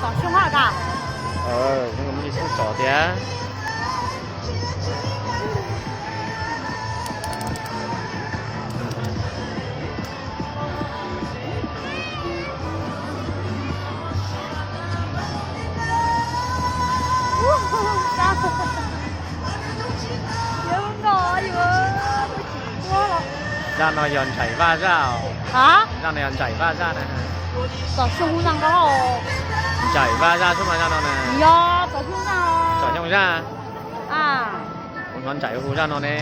Tom Xyooj Haj Kas. Xyooj Haj Kas tsom tiag. Zaj no yog Ntsaim Vaj zaj. Zaj no yog Ntsaim Vaj zaj na. Tom Xyooj Haj Kas. Ntsaim Vaj zaj xwb mas zaj no na. Yog Tom Xyooj zaj. Tom Xyooj zaj. Kuv hnov Ntsaim hu zaj no ne.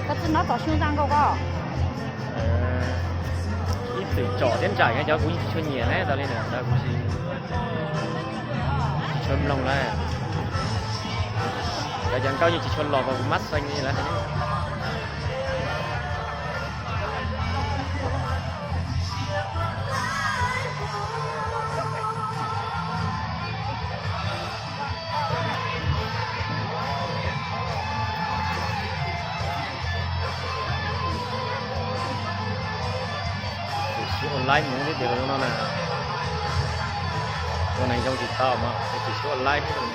Koj tsis hnov Tom Xyooj zaj nkauj koj? Ib txwm tsom thiab Ntsaim cov kuv tsis tshua nyiam na, tas li ntawd kuv tsis tshua mloog lawm. Cov cov nkauj yeej tsis tshua los kuv mab xeeb li lawm. Tus siv online mus thiab ces los no na. Ua neeg zoo tsis tau mas tus siv online thiab.